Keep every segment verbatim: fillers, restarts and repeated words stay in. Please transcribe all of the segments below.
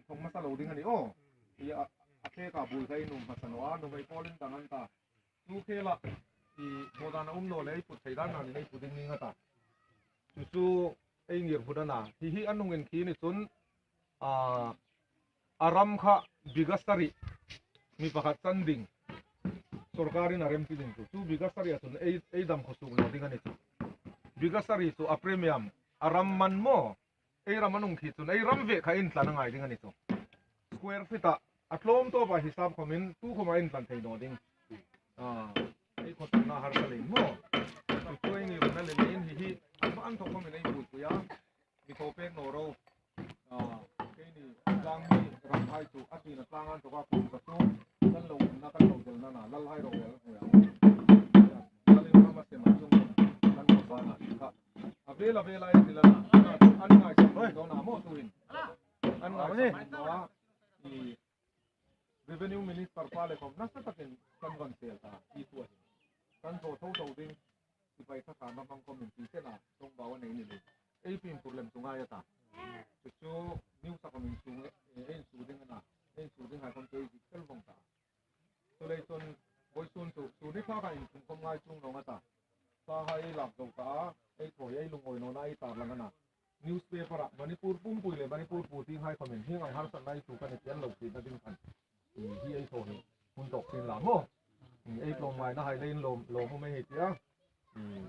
thawng hmasa lo ding a ni aw. I a, a tleka bul kha ei nuom hmasa naw a, nuhmei pawlin dang an ta. Chu khela, i, hmaw dan a um naw le, i put thei dan naw ni, ei put ding ning a ta. Chu chu ei ngirhmun a na. Hi hi a nungin khi ni chun, a, a ram kha bigha sari, mi pakhat chan ding sorkarin a remti ding chu. Chu bigha sari a chun ei, ei dam khawsuk naw ding a ni chu. Bigha sari chu a premium, a ram man maw, ei ram a nung khi chun ei ram ve kha intlan a ngai ding a ni chu. Square feet-a a tlawm tawpa hisap khawmin tu khawma intlan thei naw ding. A, ei khawsukna harsa leiin maw. Chu chu ei ngirhmun a ni leiin hi hi a hma inthok khawmin ei buoipui a. Mi thaw pek naw ro. A, keini tlangmi ramhai chu a tina tlang inthawka kum ka chu kan lo umna, kan lo delna na, lalhai ro le hnuoia. Lalin ram a sem a chung kan lo ba na kha. A vel a vel a ei ti la na. An ngai sam ro na maw tuin. An ngai sam ro a. I Revenue Minister pa le khawm nasa takin kan van sel ta, i thu a hin. Kan thaw tho tho ding, sipai thakhatna hmang khawmin ti sena, ṭawngbau a nei ni le. Ei pin tur lem chu ngai a ta. Chu chu news-a khawmin su nge, eh, ei insu ding a na, ei insu dinghai khawm chu ei dik sel vawng ta. Chuleiin chun vawisun chu, chu ni kha kha inchung khawm ngai chuong naw a ta. Sa hai ei lak zo ta a, ei thaw hi ei lungawi nawna ei tarlang a na. Newspaper-a Manipur pumpui le Manipur pu tienghai khawmin hieng ang harsatna ei tuok a ni ti an lo hrietna ding khan, i, hi ei thaw hi hun tawk sien la maw. I, ei tlawmngainahai leiin lawm, lawmum ei hei ti a. I,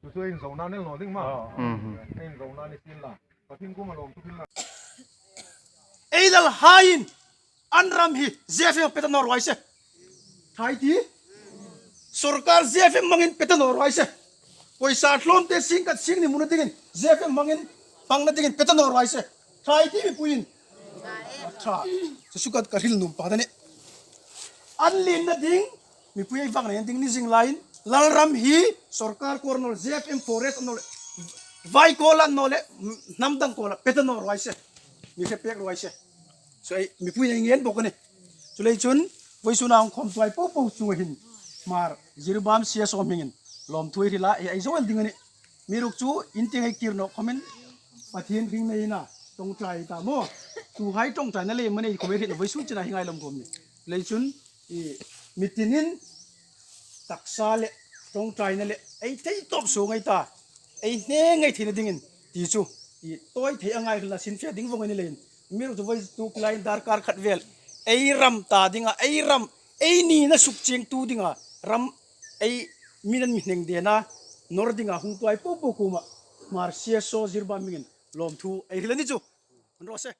chu chu ei inzona nei naw ding maw. Mhm. Ei inzona ni sien la. Pathien kuoma lawmthu hril la. Ei lalhaiin an ram hi Z F M-a pe ta naw raw se. Thai ti. Sorkar Z F M hmangin pe ta naw raw se. Poisa tlawmte sing khat sing ni hmuna dingin Z F M hmangin, hmangna dingin pe ta naw raw se. Thai ti mipuiin. Tha. Chu chu ka, ka hril nuom pakhat a nih. An lienna ding, mipui ei vakna ding ni zing laiin, Lalram hi sorkar kuoma naw le, Z F M forest naw le, vaikuoma naw le, hnam dang kuoma pe ta naw raw se. Mi hre pek raw se. Chu ei, mipuiin ei ngen bawk a nih. Chuleiin chun, vawisuna hung khawmtuhai po po chunga hin, Hmar Jiribam C S O hmingin lawmthu ei hril a, ei, ei zo el ding a nih. Amiruokchu, in tieng ei kir nawk khawmin, Pathien hring nei a na, ṭawngṭai ta maw. Tuhai ṭawngṭaina le mani khawm ei hriet naw vawisun chena hi ngailawm khawm a nih. Chuleiin chun, i, mi tinin taksa le ṭawngṭaina le ei thei tawp suong ei ta, ei hne ngei theina dingin ti chu, i, tawi thei a ngaihrilna sin fe ding vawng a ni leiin, amiruokchu vawituk laiin darkar khat vel ei ram ta dinga, ei ram, ei nina sukchiengtu dinga, ram ei min an mi hneng dena nawr dinga hungtuhai po po kuoma Hmar C S O Jiribam hmingin lawmthu ei hril a ni chu. An raw se.